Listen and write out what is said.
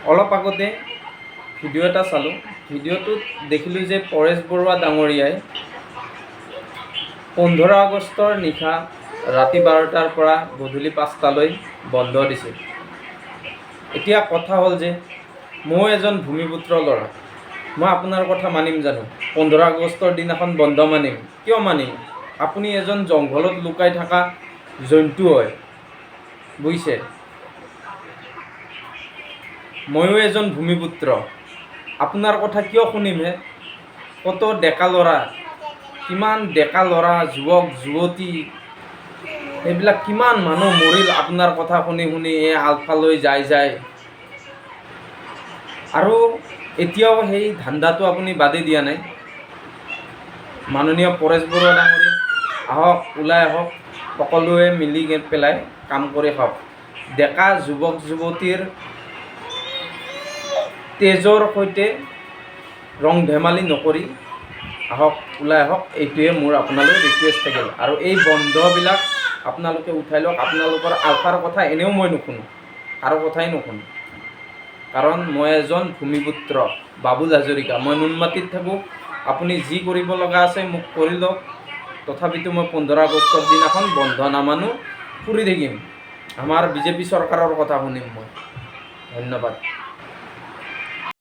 অলপ আগতে ভিডিঅ' এটা চালোঁ। ভিডিঅ'টোত দেখিলোঁ যে পৰেশ বৰুৱা ডাঙৰীয়াই 15 আগষ্টৰ নিশা ৰাতি 12টাৰ পৰা গধূলি 5টালৈ বন্ধ দিছিল। এতিয়া কথা হ'ল যে ময়ো এজন ভূমিপুত্ৰ ল'ৰা, মই আপোনাৰ কথা মানিম জানো? 15 আগষ্টৰ দিনাখন বন্ধ মানিম? কিয় মানিম? আপুনি এজন জংঘলত লুকাই থকা জন্তু হয়, বুজিছে? ময়ো এজন ভূমিপুত্ৰ, আপোনাৰ কথা কিয় শুনিমহে? কত ডেকা ল'ৰা, কিমান ডেকা ল'ৰা, যুৱক যুৱতী, সেইবিলাক কিমান মানুহ মৰিল আপোনাৰ কথা শুনি শুনি, এই আলফালৈ যাই যায়। আৰু এতিয়াও সেই ধান্দাটো আপুনি বাদেই দিয়া নাই। মাননীয় পৰেশ বৰুৱা ডাঙৰীয়া, আহক, ওলাই আহক, সকলোৱে মিলি পেলাই কাম কৰি খাওক। ডেকা যুৱক যুৱতীৰ তেজৰ সৈতে ৰং ধেমালি নকৰি আহক, ওলাই আহক। এইটোৱে মোৰ আপোনালৈ ৰিকুৱেষ্ট থাকিল। আৰু এই বন্ধবিলাক আপোনালোকে উঠাই লওক। আপোনালোকৰ আলফাৰ কথা এনেও মই নুশুনো, কাৰো কথাই নুশুনো, কাৰণ মই এজন ভূমিপুত্ৰ বাবুল হাজৰিকা। মই নুনমাটিত থাকোঁ। আপুনি যি কৰিব লগা আছে মোক কৰি লওক, তথাপিতো মই 15 আগষ্টৰ দিনাখন বন্ধ নামানো, ফুৰি থাকিম। আমাৰ বিজেপি চৰকাৰৰ কথা শুনিম মই। ধন্যবাদ।